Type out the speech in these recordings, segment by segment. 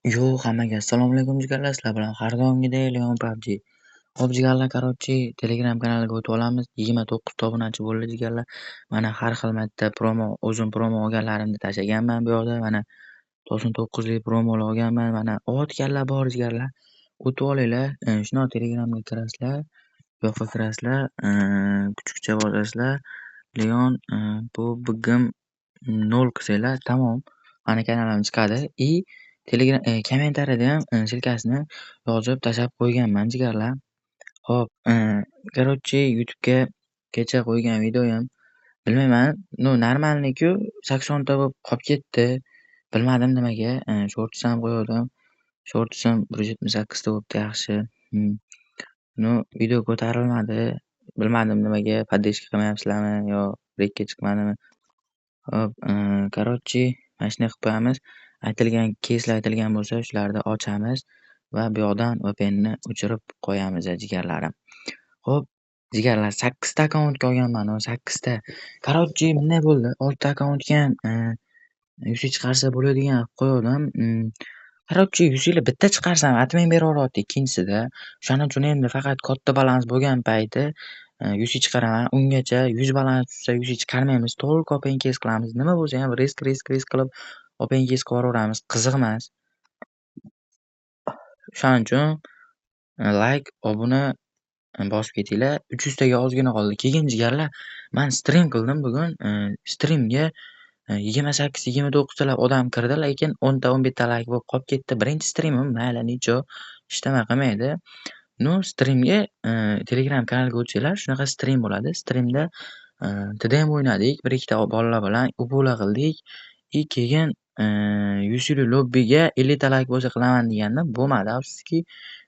Yo, hammaga assalomu alaykum jigarlar, sizlar bilan har doimgidek Leon PUBG. Xo'p jigarlar, короче, Telegram kanaliga o'tib olamiz. 29 ta obunachi bo'ldi jigarlar. Mana har xil marta promo, o'zim promo olganlarimni tashlaganman bu yoqda. Mana 99 lik promolar olganman. Mana olayotganlar bor jigarlar. O'tib olinglar. Shundoq Telegramga kirasizlar. Bu yoqqa kirasizlar. Kuchukcha bosasizlar. Leon PUBG 0 qilsanglar, tamom. Mani kanalim chiqadi. И Telegram kommentariyada ham ссылка sini yozib tashlab qo'yganman jigarlar. Xo'p, короче, YouTube'ga kecha qo'ygan videoyim, bilmayman, ну, нормальный-ku, 80 ta bo'lib qolib ketdi. Bilmadim nimaga. Shorts ham qo'ygandim. Shortsim 178 ta bo'libdi, yaxshi. Ну, video ko'tarilmadi. Bilmadim nimaga, поддержка qilmayapsizlarmi yo rekka chiqmadimi. Xo'p, короче, mana shunday qilib qo'yamiz. Aytilgan keyslar aytilgan bo'lsa, shularni ochamiz va bu yoqdan VPNni o'chirib qo'yamiz, jigarlarim. Xo'p, jigarlar, 8 ta akkauntga olganman, 8 ta. Короче, bunday bo'ldi. 6 ta akkauntga ham UC chiqarsa bo'ladigan qilib qo'ygandim. Короче, UC'lar bitta chiqarsam, отмен beraveryapti ikkinchisida. O'shaning uchun endi faqat katta balans bo'lgan payti UC chiqaraman. Ungacha 100 balans tushsa, UC chiqarmaymiz. Только open case qilamiz. Nima bo'lsa ham risk, risk, risk qilib open case qilib yuboraveramiz. Qiziq emas. O'shaning uchun like, obuna bosib ketinglar. 300 taga ozgina qoldi. Keyin jigarlar, man stream qildim bugun. Streamga 28, 29 talab odam kirdi, lekin 10 ta, 11 ta like bo'lib qolib ketdi. Birinchi streamim, mayli, ничего, hech qilmaydi. Ну, streamga Telegram kanaliga o'tsanglar, shunaqa stream bo'ladi. Streamda TDM o'ynadik, bir ikkita bolalar bilan ubola qildik. И keyin UC'li lobbiga 50 ta layk bo'lsa qilaman degandim, bo'lmadi, afsuski.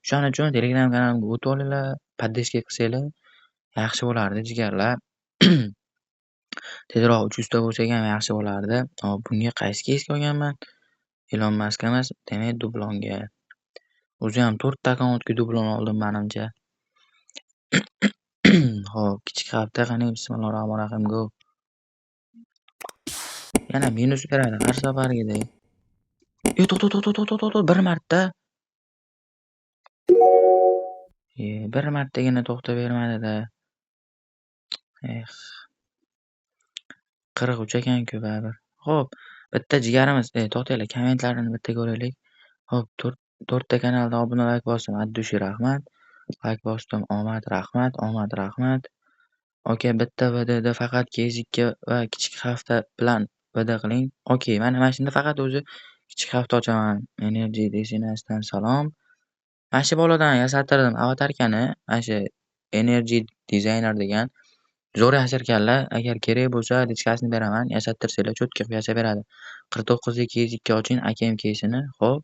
O'shaning uchun Telegram kanalimga o'tib olinglar, поддержка qilsanglar yaxshi bo'lardi, jigarlar. Tezroq 300 ta bo'lsak ham yaxshi bo'lardi. Hop, bunga qaysi keysga olganman? Elon Musk emas, demak, dublonga. O'ziyam 4 ta akkauntga dublon oldim manimcha. Xo'p, kichik hafta qani, bismillahirrohmanirrohim, go. Yana minus beradi har safargidek. E, to'xta, to'xta, to'xta, to'xta, bir marta. E, bir martagina to'xtab bermadi-da. Eh. 43 ekan-ku baribir. Xo'p, bitta jigarimiz, to'xtanglar, kommentlarini bitta ko'raylik. Xo'p, to'rtta kanalda obuna, layk bosdim. От души rahmat. Layk bosdim. Omad, rahmat, omad, rahmat. Aka, bitta VDda faqat KZ2 va kichik hafta bilan VD qiling. Okey, mana shunda faqat o'zi kichik hafta ochaman. Energy Designasdan salom. Mana shu boladan yasattirdim avatarkani. Mana shu Energy Designer degan. Zo'r yasarkanlar. Agar kerak bo'lsa, личка sini beraman. Yasattirsanglar, чётко qilib yasab beradi. 49 lik KZ2 oching, akam keysini. Xo'p.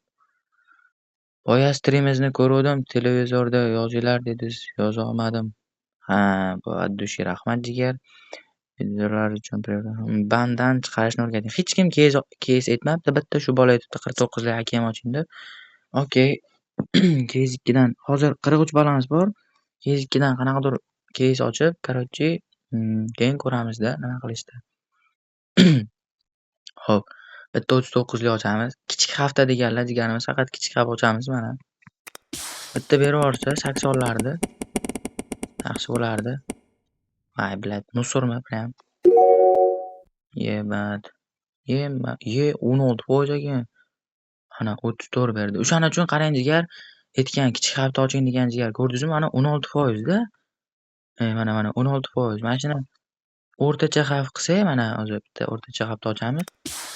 Boya streamingizni ko'ruvdim, televizorda yozinglar dedingiz, yozolmadim. Ha, bu от души rahmat, jigar. Videolar uchun bandan chiqarishni o'rgating. Hech kim keys aytmabdi, bitta shu bola aytibdi 49 lik akam oching deb. Okey. KZ2 dan hozir 43 balans bor. KZ2 dan qanaqadir keys ochib, короче, keyin ko'ramizda nima qilishdi. Xo'p, bitta 39 lik ochamiz. Kichik hafta deganlar jigarimiz, faqat kichik hafta ochamiz mana. Bitta berib yuborsa 80lardi. Yaxshi bo'lardi. Voy, блядь, мусор mi прям? Ебать. Yema, ye 16% ekan. Mana 34 berdi. O'shaning uchun qarang, jigar, aytgan kichik hafta oching degan jigar, ko'rdingizmi? Mana 16% da. Mana, mana 16%. Mana shuni o'rtacha xavf qilsak, mana hozir bitta o'rtacha xavfni ochamiz.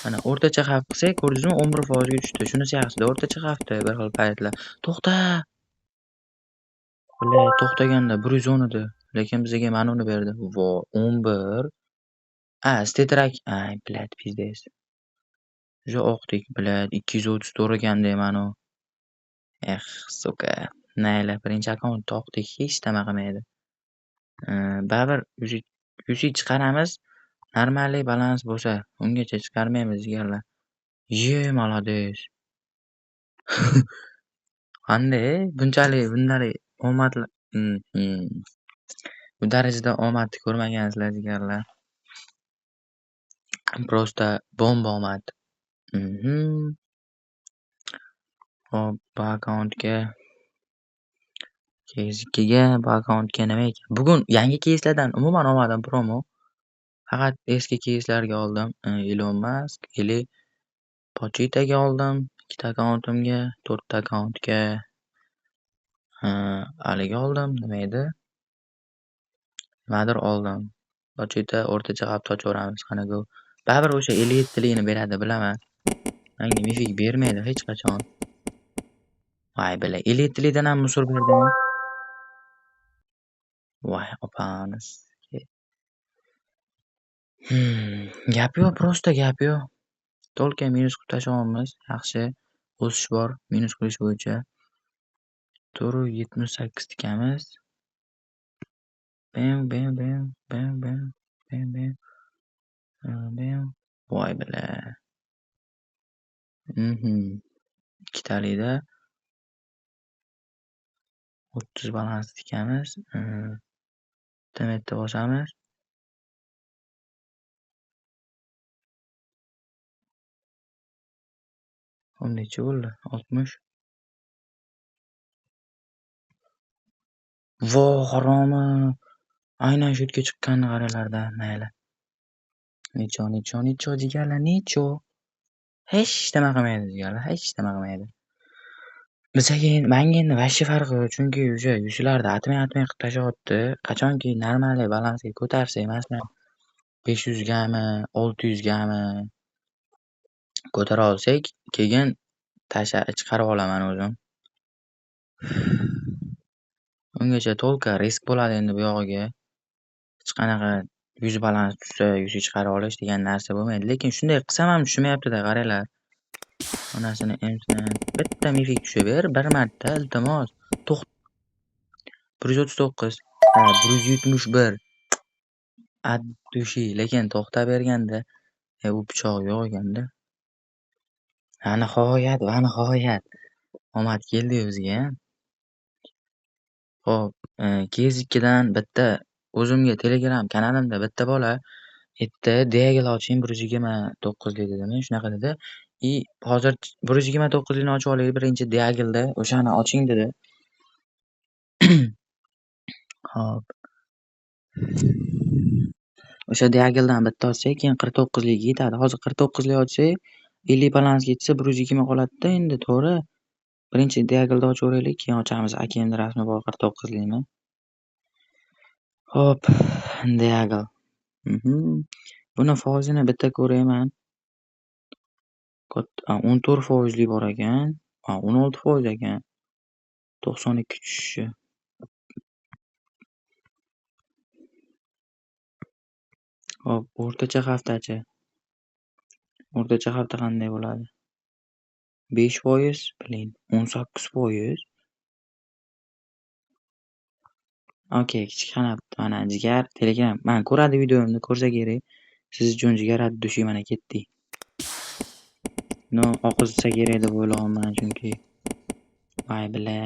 Mana o'rtacha xavf qilsak, ko'rdingizmi, 11% ga tushdi. Shunisi yaxshida, o'rtacha xavfda bir xil paytlar. To'xta! Бля, to'xtaganda 110 edi, lekin bizga mana uni berdi. Vo, 11. A, StatTrak, ay, блядь, пиздец. Уже oqdik, блядь, 234 ekanda mana u. Eh, сука. Mayli, birinchi akkauntda oqdik, hech nima qilmaydi. Baribir UC chiqaramiz. Нормальный balans bo'lsa, ungacha chiqarmaymiz, jigarlar. Ye, молодец. Qanday bunchalik bundalik omadli. Bu darajada omadni ko'rmagansizlar, jigarlar. Просто bomba omad. Hop, bu akkauntga Case 2ga, bu akkauntga nima ekan? Bugun yangi keyslardan umuman olmadim promo. Faqat eski keyslarga oldim. Elon Musk или Pochitaga oldim. Ikkita akkauntimga, 4 ta akkauntga haligi oldim. Nima edi? Nimadir oldim. Pochita o'rtacha hafta ochaveramiz. Qani go. Baribir o'sha 57 ligini beradi, bilaman. Menga mifik bermaydi hech qachon. Voy bila, 57 likdan ham musor berdimi? Voy opamiz. Gap yo'q, просто gap yo'q. To'lka minus qilib tashlayapmiz. Yaxshi. O'sish bor minus qilish bo'yicha. 478 tikamiz. Bam bam bam bam bam bam bam bam. Voy bila. Ikkitalikda 30 balans tikamiz. Bitta bosamiz. Hop, necha bo'ldi? 60. Vo, haromi. Aynan shu yerga chiqqanini qaranglarda, mayli. Necho, necho, necho jigarlar, necho. Hech nima qilmaydi jigarlar, hech nima qilmaydi. Bizaga endi, menga endi vashshe farqi yo'q, chunki o'sha yuzlarda atmay-atmay qilib tashlayapti. Qachonki normal balansga ko'tarsak, masalan, 500 gami, 600 gami ko'tara olsak, keyin chiqarib olaman o'zim. Ungacha to'lka risk bo'ladi endi bu yog'iga. Hech qanaqa 100 balans tushsa, 100 chiqarib olish degan narsa bo'lmaydi. Lekin shunday qilsam ham tushmayapti-da, qaranglar. Onasini emsin. Bitta mifik tushaver, bir marta iltimos. 139, ha, 171. At dushi, lekin to'xtab berganda, u pichoq yo'q ekanda. Va nihoyat, va nihoyat. Omad keldi bizga. Xo'p, Case 2dan bitta o'zimga Telegram kanalimda bitta bola aytdi, Deagle oching 129 lik dedimi, shunaqa dedi. I hozir 129 likni ochib olaylik birinchi Deagle'da, o'shani oching dedi. Xo'p. O'sha Deagle'dan bitta ochsak, keyin 49 likka yetadi. Hozir 49 lik ochsak, 50 balansga yetsa 120 qoladi-da endi, to'g'ri. Birinchi Deagle'da ochaveraylik, keyin ochamiz. Akemni rasmi bor 49 likni. Xo'p, Deagle. Buni foizini bitta ko'rayman. Katta 14% bor ekan. 16% ekan. 92 tushishi. Xo'p, o'rtacha haftachi. O'rtacha hafta qanday bo'ladi? 5%, blin, 18%. Okey, kichkina mana jigar Telegram. Mana ko'radi videomni, ko'rsa kerak. Siz uchun jigar at dushi mana ketdik. No, oqizsa kerak deb o'ylayapman chunki. Voy bila.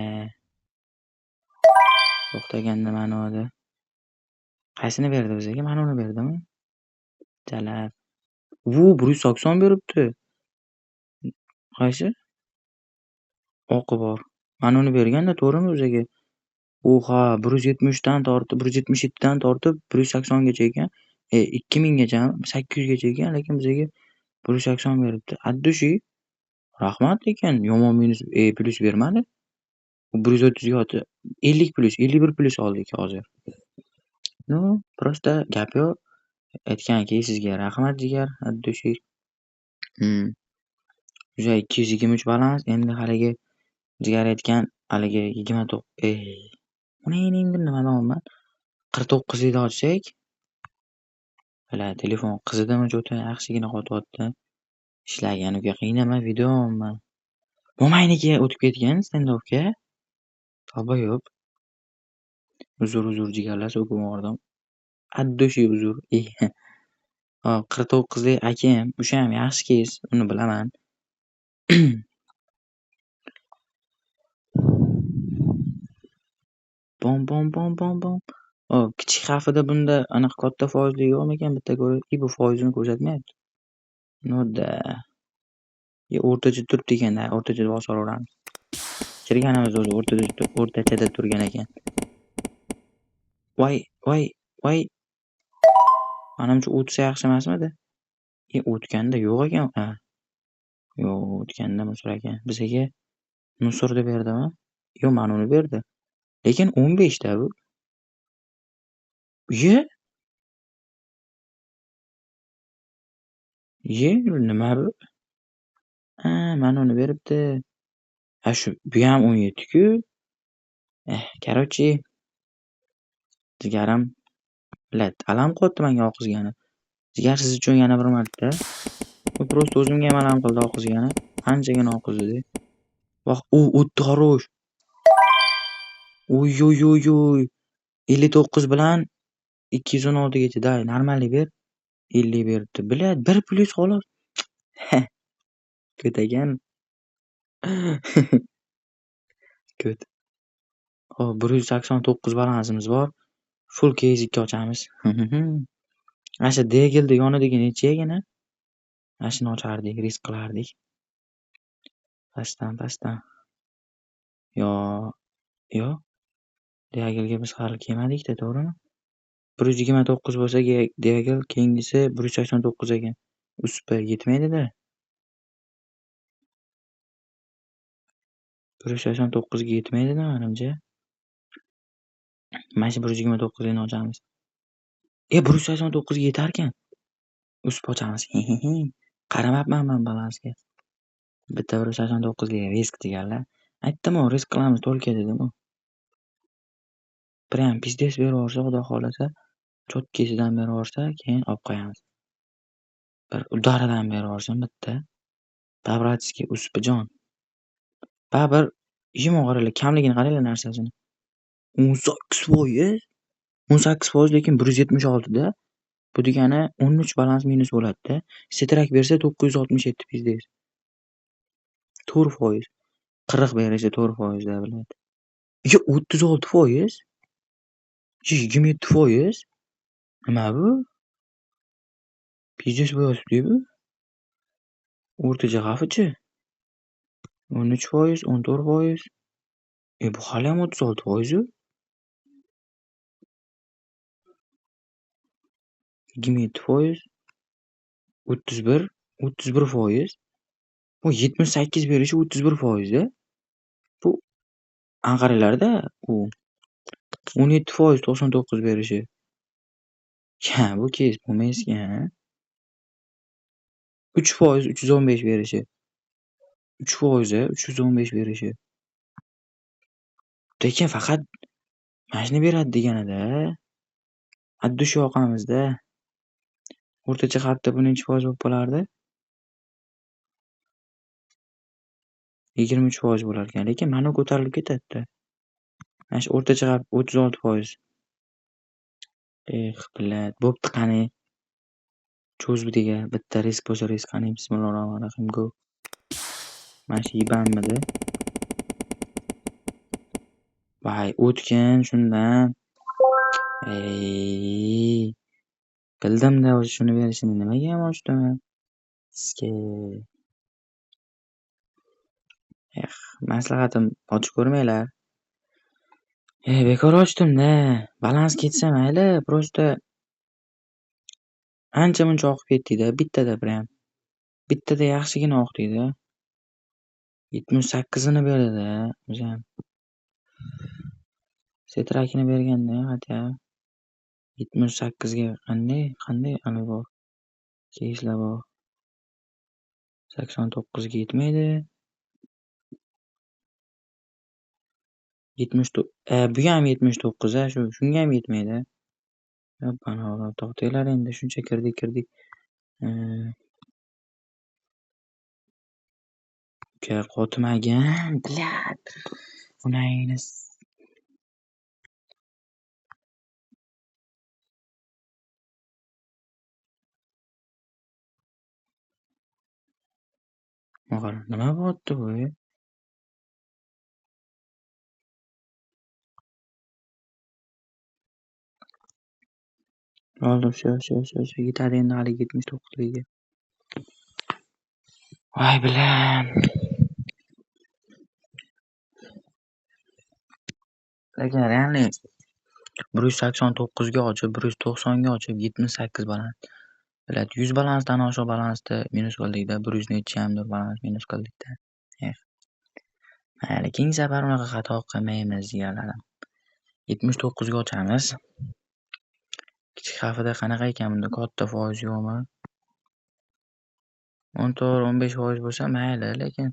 To'xtaganda mana edi. Qaysini berdi bizga? Mana uni berdimi? Jalab. Vu, 180 beribdi. Qaysi? Oqi bor. Mana uni berganda to'g'rimi bizga? Oha, 170 dan tortib, 177 dan tortib 180 gacha ekan. 2000 gacha, 800 gacha ekan, lekin bizga 180 beribdi. At dushi. Rahmat lekin yomon minus, plyus bermadi. 130 ga otdi. 50 plyus, 51 plyus oldik hozir. No, просто gap yo'q. Aytgan keysizga rahmat jigar, at dushi. O'sha 223 balans, endi haligi jigar aytgan haligi 29, uni nima deyapman? 49 likni ochsak, bila telefon qizidimi cho'ta yaxshigina qotyapti. Ishlagan uka qiynama video olman. Mo'mayniki o'tib ketgan standoffga. Tavba yo'q. Uzr, uzr jigarlar, so'kib yubordim. At dushi uzr. Hop, 49 lik akam, o'sha ham yaxshi keys, uni bilaman. Bom bom bom bom bom. Hop, kichik xavfida bunda anaqa katta foizli yo'qmikan bitta ko'rib, bu foizini ko'rsatmayapti. No da. O'rtacha turibdi ekanda, o'rtacha bosaveramiz. Kirganimiz o'zi o'rtachada turgan ekan. Voy, voy, voy. Manimcha o'tsa yaxshi emasmidi? O'tganda yo'q ekan. Ha. Yo'q, o'tganda musor ekan. Bizga musorni berdimi? Yo'q, mana uni berdi. Lekin 15 ta bu. Ye? Ye, nima bu? Ha, mana uni beribdi. Ha, shu bu ham 17-ku. Короче, jigarim, блядь, alam qilyapti menga oqizgani. Jigar siz uchun yana bir marta. Bu просто o'zimga ham alam qildi oqizgani. Anchagina oqizdi. Voh, u o'tdi хорош. Uy uy uy uy. 59 bilan 216 gacha. Day, normallik ber. 50 beribdi. Блядь, 1 plyus xolos. Ko't ekan. Ko't. Xo'p, 189 balansimiz bor. Full case 2 ochamiz. Ana shu Deagleni yonidagi nechagina? Mana shuni ochardik, risk qilardik. Pastdan, pastdan. Yo, yo. Deaglega biz hali kelmadik-da, to'g'rimi? 129 bo'lsa Deagle, keyingisi 189 ekan. USP yetmaydi-da. 189 ga yetmaydi-da menimcha. Mana shu 129 ni ochamiz. 189 ga yetarkan. USP ochamiz. Qaramabman men balansga. Bitta 189 lik risk deganlar. Aytdim-ku, risk qilamiz to'lka dedim-ku. Prям пиздец berib yuborsa, xudo xohlasa, cho'tkisidan berib yuborsa, keyin olib qo'yamiz. Bir udaridan berib yuborsin bitta. По-братски USPjon. Baribir yomon qaranglar, kamligini qaranglar narsasini. 18%? 18% lekin 176 da. Bu degani 13 balans minus bo'ladi-da. Setrak bersa 967 пиздец. 4%. 40 berishi 4% da biladi. Yo, 36%? 27%? Nima bu? Пиздец bo'lyapti bu. O'rtacha xavfi-chi? 13%, 14%. Bu haliyam 36%-u. 27%, 31, 31%. Bu 78 berishi 31%-da. Bu anqaralarda u 17% 99 berishi. Ha, bu kes bo'lmaysiz-ku, ha. 3% 315 berishi. 3% 315 berishi. Lekin faqat mana shuni beradi deganida. Addush yoqamizda. O'rtacha xatda bu necha foiz bo'lib qolardi? 23% bo'lar ekan, lekin mana ko'tarilib ketadi-da. Mana shu o'rtacha xat 36%. Eh, блядь, bo'pti qani. Cho'zbidiga bitta risk bo'lsa risk qani. Bismillahirrohmanirrohim go. Mana shu yibanmidi? Voy, o'tgan shundan. Ey, bildim-da o'zi shuni berishini. Nimaga ham ochdim? Sizga. Eh, maslahatim ochib ko'rmanglar. Bekor ochdim-da. Balans ketsa mayli, просто ancha-muncha oqib ketdik-da, bittada prям. Bittada yaxshigina oqdik-da. 78ini berdi-da, o'ziyam. Setrakini berganda хотя 78 ga qanday anavi bor? Keyslar bor. 89 ga yetmaydi. Bu ham 79 a, shu shunga ham yetmaydi. Yo'q, to'xtanglar endi, shuncha kirdik. Uka qotmagan, блядь. Onangni nima bo'lyapti bu? Bo'ldi, всё, всё, всё, всё, yetadi endi haligi 79ligiga. Voy bilan. Lekin реально 189 ga ochib, 190 ga ochib, 78 balans. Блядь, 100 balansdan oshiq balansda minus qildikda, 100 necha hamdir balans minus qildikda. Eh. Mayli, keyingi safar unaqa xato qilmaymiz jigarlarim. 79 ga ochamiz. Kichik xavfida qanaqa ekan bunda katta foiz yo'qmi? 14, 15% bo'lsa mayli, lekin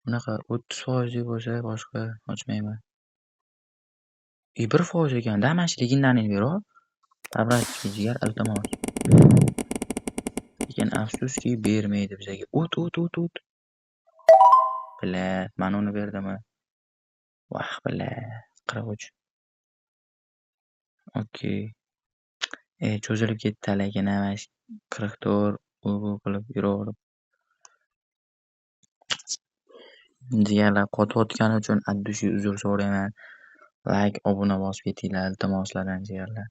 unaqa 30% bo'lsa boshqa ochmayman. 1% ekan-da, mana shu legendarni berib. Tabratki jigar, iltimos. Lekin afsuski bermaydi bizga. O't, o't, o't, o't. Бля, mana uni berdimi? Vah, бля, 43. Okey. Cho'zilib ketdi lekin mana shu 44 u bu qilib yuraverib. Jigarlar qotayotgani uchun от души uzr so'rayman. Like, obuna bosib ketinglar, iltimoslardan jigarlar.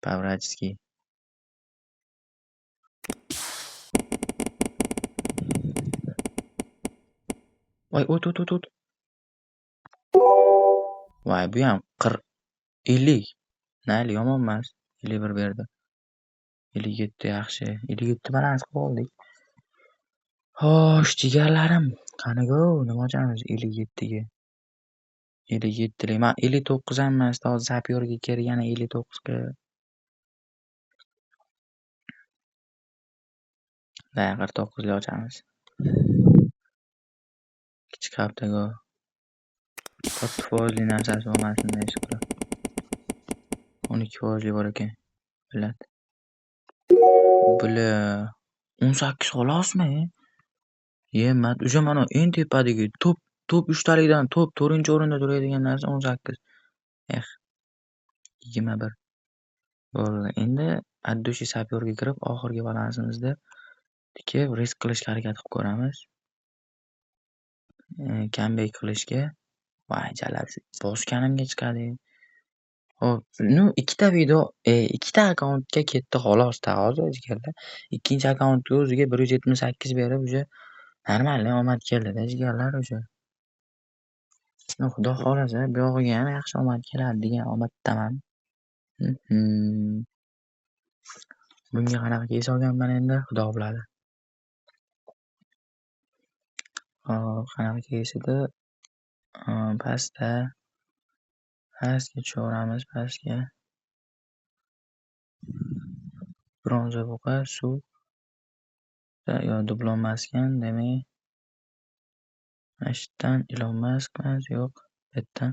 По-братски. Voy, o't, o't, o't, o't. Voy, bu ham 40, 50. Mayli, yomon emas. 51 berdi. 57 yaxshi. 57 balans qilib oldik. Xo'sh, jigarlarim, qani-go, nima ochamiz 57 ga? 57 lik. Men 59 ham emas, hozir sapyorga kirgani 59 ga. Da, 49 lik ochamiz. Kichik haftaga katta foizli narsasi bo'lmasin ish qilib. 12% bor ekan. Блядь. Бля, 18 xolosmi? Yemat, o'sha mana eng tepadagi top top 3 talikdan top 4-o'rinda turadigan narsa 18. Eh. 21. Bo'ldi. Endi от души sapyorga kirib, oxirgi balansimizda tikib risk qilishga harakat qilib ko'ramiz. Comeback qilishga. Voy, jalab shu bosganimga chiqadi. Xo'p, ну ikkita video, ikkita akkauntga ketdi xolos-da hozir jigarlar. Ikkinchi akkauntga o'ziga 178 berib, уже нормальный omad keldida jigarlar o'sha. Ну, xudo xohlasa, bu yog'iga ham yaxshi omad keladi degan omaddaman. Bunga qanaqa keys olganman endi, xudo biladi. Hop, qanaqa keys edi? Pastda. Pastga tushaveramiz, pastga. Bronza buqa, suv. Yo, dublon maskan, demak. Mana shu yerdan Ilon Mask emas, yo'q, bu yerdan.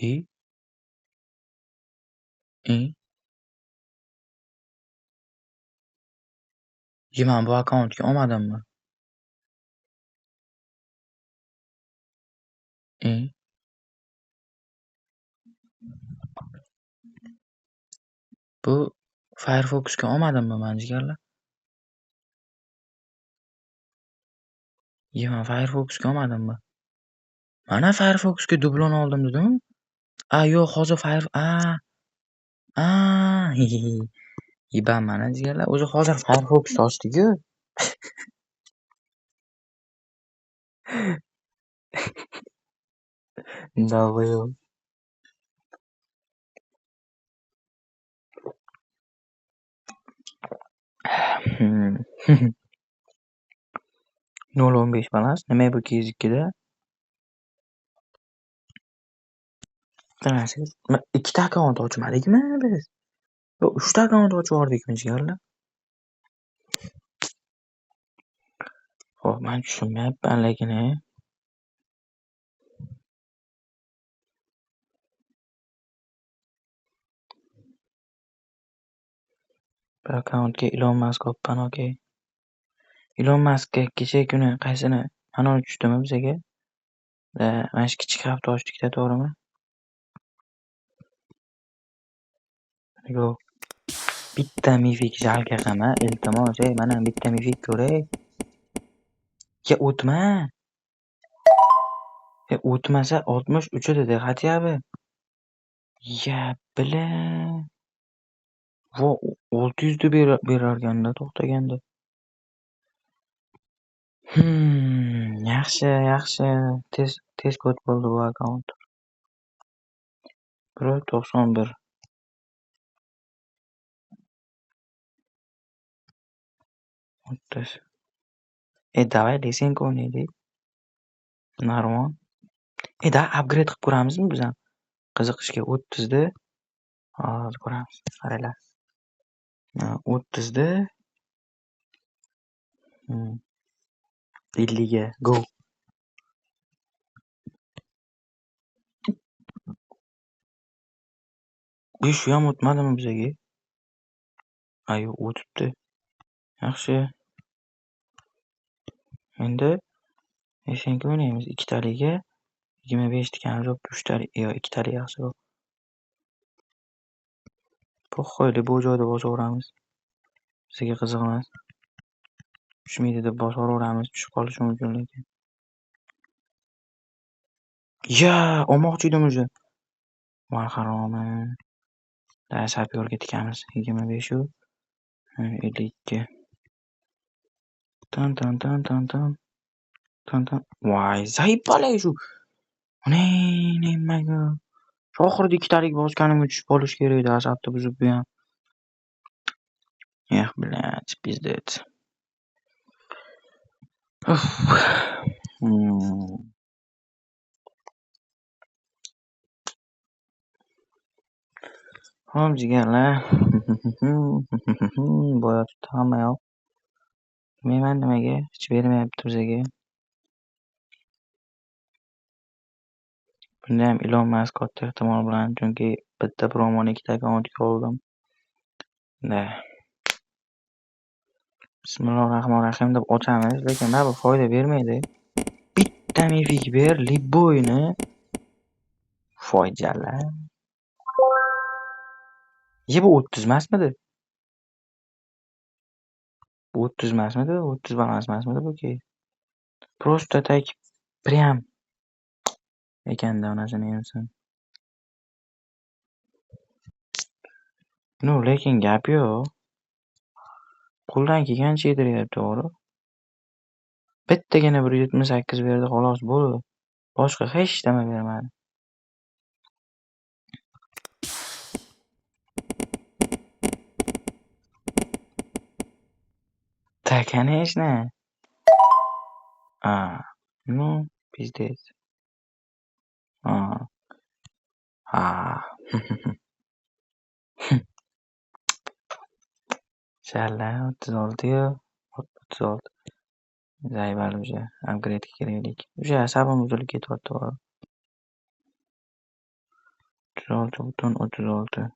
I. I. Ye, men bu akkauntga olmadimmi? I. Bu Firefoxga olmadimmi men jigarlar? Ye, men Firefoxga olmadimmi? Mana Firefoxga dublon oldim dedim. A, yo'q, hozir Fire a. A, Yibam mana jigarlar. O'zi hozir Firefox ochdik-ku. Долбоёб. 0.15 balans. Nima bu kezikida? Bitta narsaga ikkita akkaunt ochmadikmi biz? Yo, 3 ta akkaunt ochib yubordikmi jigarlar? Xo'p, men tushunmayapman lekin, Bir akkauntga Ilon Mask olibman, okey. Ilon Maskka kecha kuni qaysini mana tushdimi bizaga? Mana shu kichik hafta ochdikda, to'g'rimi? Yo'q. Bitta mifik jalka qilma, iltimos, ey, mana bitta mifik ko'ray. Ya o'tma. O'tmasa 63 edi хотя бы. Ya, бля. Vo, 600 deb berarganda to'xtaganda. Yaxshi, yaxshi. Tez tez kod bo'ldi bu akkaunt. 1.91. 30. E, давай лесенка o'ynaylik. Narvon. E, да, upgrade qilib ko'ramizmi biz ham? Qiziqishga 30 da hozir ko'ramiz. Qaranglar. 30 da 50 ga go. Shu ham o'tmadimi bizaga? A, yo'q, o'tibdi. Yaxshi. Endi лесенка o'ynaymiz. Ikkitaliga 25 tikamiz, bo'pti. Uchtalik, yo'q, ikkitalik yaxshiroq. Похуй, bu joyda bosaveramiz. Bizga qiziq emas. Tushmaydi deb bosaveramiz, tushib qolishi mumkin lekin. Ya, olmoqchi edim уже. Voy haromi. Da, sapyorga tikamiz. 25 u 52. Tan tan tan tan tan. Tan tan. Voy, заебали shu. Nimaga? Shu oxirida ikkitalik bosganimga tushib qolishi kerak edi, asabni buzib bu ham. Эх, блядь, пиздец. Uff. Xo'p, jigarlar. Bo'yotibdi hamma yoq. Bilmayman nimaga, hech bermayapti bizaga. Bunda ham ilon emas katta ehtimol bilan, chunki bitta promoni ikkita akkauntga oldim. Da. Bismillahirrohmanirrohim deb ochamiz, lekin baribir foyda bermaydi. Bitta мифик ber, любой ni. Foydalar. Ye, bu 30 emasmidi? Bu 30 emasmidi? 30 balans emasmidi bu keys? Просто так прям ekanda onasini emsin. Ну, lekin gap yo'q. Qo'ldan kelgancha yediryapti, to'g'ri. Bittagina 178 berdi, xolos, bo'ldi. Boshqa hech nima bermadi. Да, конечно. А, ну, пиздец. А. А. Shalla 36-yu 36. Заебали уже. Upgrade'ga keraklik. Уже asabim buzilib ketyapti. 36.36.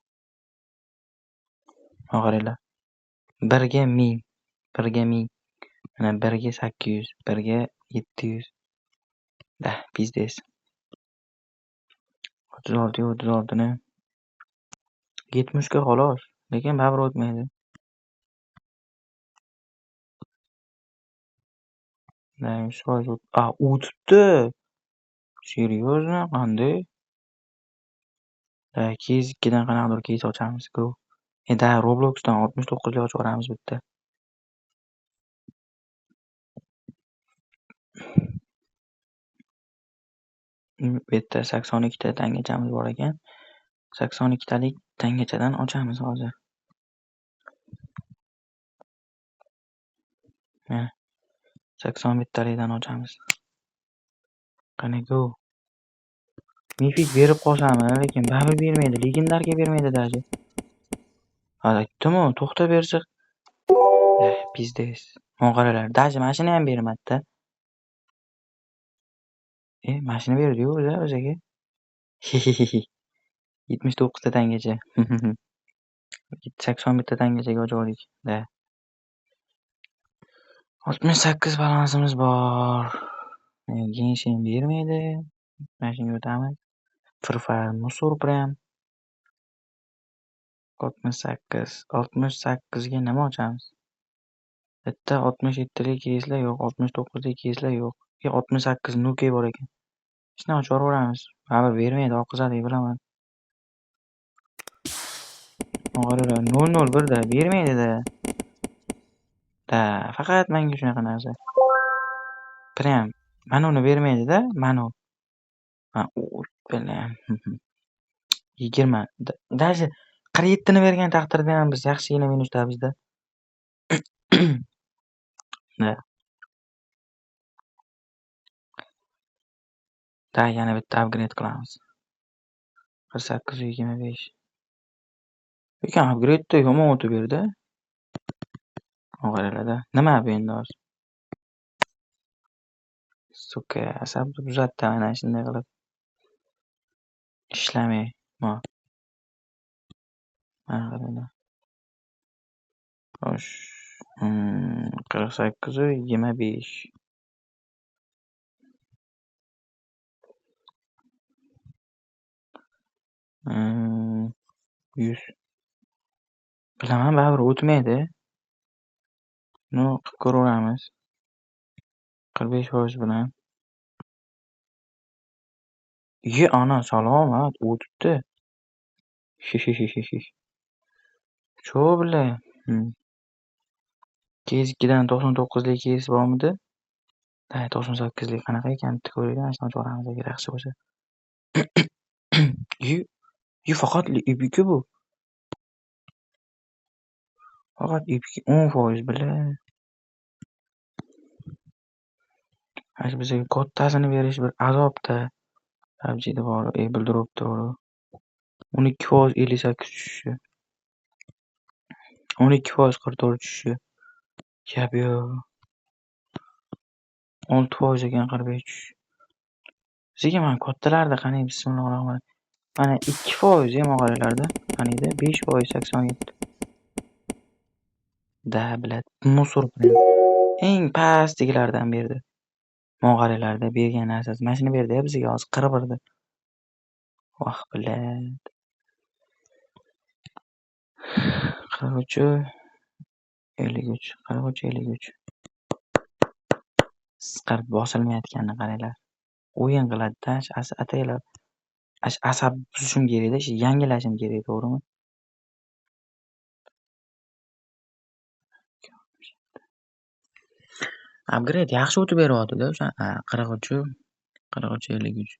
Mana qaranglar. 1 ga 1000, 1 ga 1000. Mana 1 ga 800, 1 ga 700. Да, пиздец. 36 36 ni 70 ga xolos, lekin baribir o'tmaydi. Да, 100% a, o'tibdi. Серьезно? Qanday? Да, keys 2 dan qanaqadir keys ochamiz. Go. E, да, Robloxdan 69 lik ochib yuboramiz bitta. Bu yerda 82 ta tangachamiz bor ekan. 82 talik tangachadan ochamiz hozir. Mana 81 talikdan ochamiz. Qani, go. Мифик berib qolsami, lekin baribir bermaydi. Легендарка bermaydi даже. Ha, aytdim-u, to'xta bersa. Eh, пиздец. Mana qaranglar, даже mashina ham bermadi-da. E, mashina berdi-yu o'zi o'ziga. 79 ta tangacha. 81 ta tangachaga ochib oldik. Да. 68 balansimiz bor. Genshin bermaydi. Mana shunga o'tamiz. Free Fire мусор прям. 68. 68 ga nima ochamiz? Bitta 67 lik keyslar yo'q, 69 lik keyslar yo'q. E, 68 nuke bor ekan. Shuni ochib yuboraveramiz. Baribir bermaydi, oqizadi, bilaman. Qaranglar, 001 da bermaydi-da. Da, faqat menga shunaqa narsa. Прям Mana uni bermaydi-da, mana u. Ha, bilan 20. Даже 47 ni bergan taqdirda ham biz yaxshigina minusdamiz-da. Da. Da, yana bitta upgrade qilamiz. 48.25. Lekin upgrade-da yomon o'tib berdi. Qaranglar-da. Nima bu endi hozir? Сука, asabni buzadi mana shunday qilib. Ishlamay. Mana qaranglar. Xo'sh, 48.25. 100. Bilaman, baribir o'tmaydi. No, qilib ko'raveramiz. 45% bilan. Ye, ana salomat, o'tibdi. Чё, бля? Case 2dan 99lik case bormidi? Ha, 98lik qanaqa ekan bitta ko'raylik, mana shuni ochib yuboramiz agar yaxshi bo'lsa. Ye, ye, faqat epiki bu. Faqat epiki 10% бля. Mana shu bizga kattasini berish bir azobda. PUBG'da bor, Apple dropda bor. 12% 58 tushishi. 12% 44 tushishi. Gap yo'q. 6% ekan 45 tushishi. Bizga mana kattalarda qani bismillahirrohmanirrohim. Mana 2% ham qaranglarda. Qaniydi? 5% 87. Da, блядь, musor prям. Eng pastdagilardan berdi. Mana qaranglarda bergan narsasi. Mana shuni berdi-ya bizga hozir 41 da. Voh, блядь. 43 53, 43 53. Siqirib bosilmayotganini qaranglar. O'yin qiladi-da, ataylab. Asab buzishim kerak-da, shu yangilashim kerak, to'g'rimi? Upgrade yaxshi o'tib beryapti-da o'sha 43 43 53.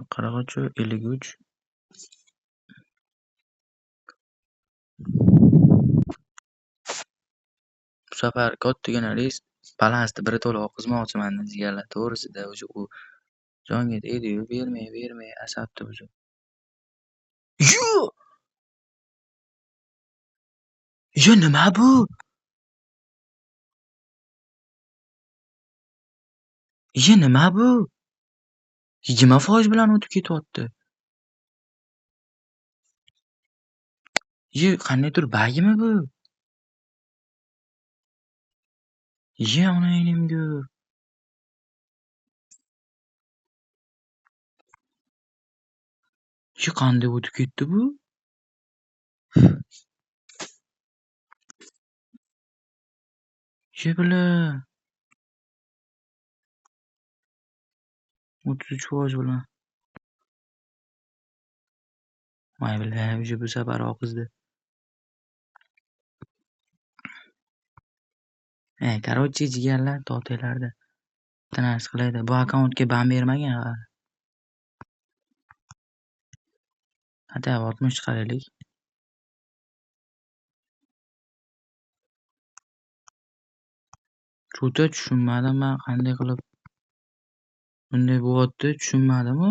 43 53. Bu safar kattagina risk balansni bir to'la oqizmoqchiman jigarlar, to'g'risida o'sha u jonga tegdi-yu, bermay, bermay asabni buzib. Yo! Yo, nima bu? Ye, nima bu? 20% bilan o'tib ketyapti. Ye, qandaydir bagimi bu? Ye, onangni. Ye, qanday o'tib ketdi bu? Ye, бля. 33% bilan. Voy бля, o'sha bu safar oqizdi. Короче, jigarlar, to'xtanglarda. Bitta narsa qilaydi. Bu akkauntga ban bermagan hali. Хотя 60 chiqaraylik. Juda tushunmadim man qanday qilib bunday bo'lyapti, tushunmadim-u.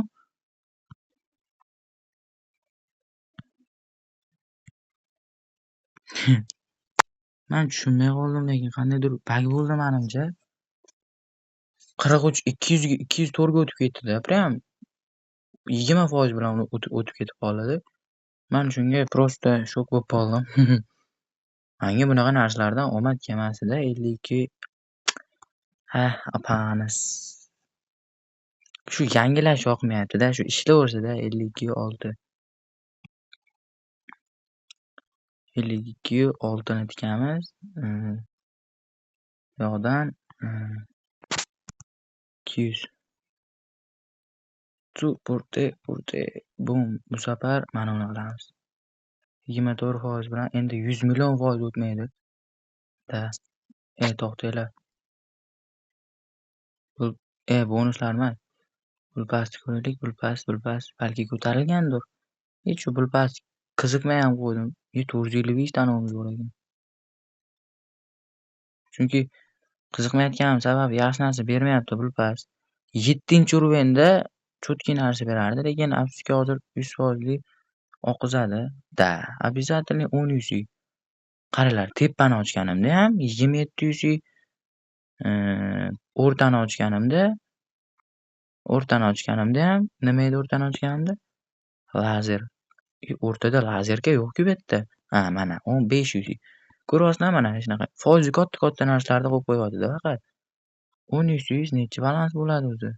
Men tushunmay qoldim, lekin qandaydir bug bo'ldi menimcha. 43 200 ga 204 ga o'tib ketdi-da, prям 20% bilan o'tib ketib qoldi. Men shunga просто shok bo'lib qoldim. Menga bunaqa narsalardan omad kelmasdi-da, 52. Ha, opamiz. Shu yangilash yoqmayapti-da, shu ishlayversa-da 52 6. 52 6 ni tikamiz. Bu yoqdan 200. Purte, purte, bum. Bu safar mana buni qilamiz. 24% bilan endi 100 million foiz o'tmaydi. Da. To'xtanglar. Bu bonuslar emas. Pul pastni ko'raylik, pul pas, balki ko'tarilgandir. Hech shu pul pas qiziqmay ham qo'ydim. 455 ta nomimiz bor ekan. Chunki qiziqmayotganim sababi yaxshi narsa bermayapti pul pas. 7-urvenda cho'tki narsa berardi, lekin afsuski hozir 100% oqizadi. Da, обязательно 10 UC. Qaranglar, tepani ochganimda ham 27 UC, o'rtani ochganimda ham nima edi o'rtani ochganimda? Lazer. O'rtada lazerka yo'q-ku bu yerda. Ha, mana 15 UC. Ko'ryapsizlar, mana shunaqa foizi katta-katta narsalarni qo'yib qo'yapti-da faqat. 10 UC nechi balans bo'ladi o'zi?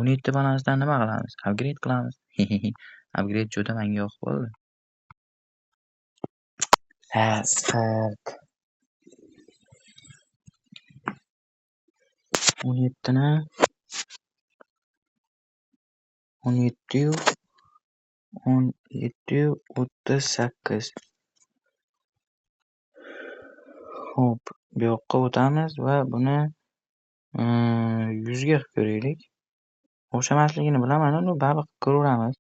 17 balansdan nima qilamiz? Upgrade qilamiz. Upgrade juda menga yoqib qoldi. Ha, sifat. 17 ni 17 17 38. Xo'p, bu yoqqa o'tamiz va buni 100 ga qilib ko'raylik. O'xshamasligini bilaman, uni baribir qilib ko'raveramiz.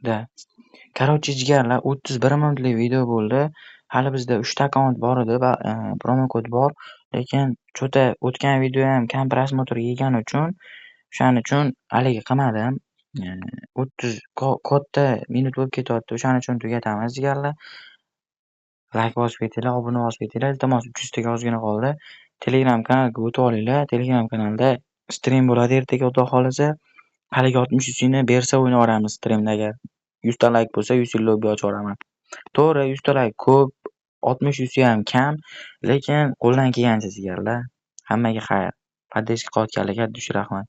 Da. Короче, jigarlar, 31 minutlik video bo'ldi. Hali bizda 3 ta akkaunt bor edi va promokod bor, lekin cho'ta o'tgan video ham kam prosmotr yegani uchun, o'shaning uchun haligi qilmadim. 30 katta minut bo'lib ketyapti. O'shaning uchun tugatamiz jigarlar. Like bosib ketinglar, obuna bosib ketinglar. Iltimos, 300 taga ozgina qoldi. Telegram kanalga o'tib olinglar. Telegram kanalda stream bo'ladi ertaga, Xudo xolasa. Haligi 60 UC'ni bersa o'ynayveramiz streamda agar. 100 ta like bo'lsa 100 lobby ochib yuboraman. To'g'ri, 100 ta like ko'p, 60 UC ham kam, lekin qo'ldan kelgancha jigarlar. Hammaga xayr. Поддержка qilayotganlarga dush rahmat.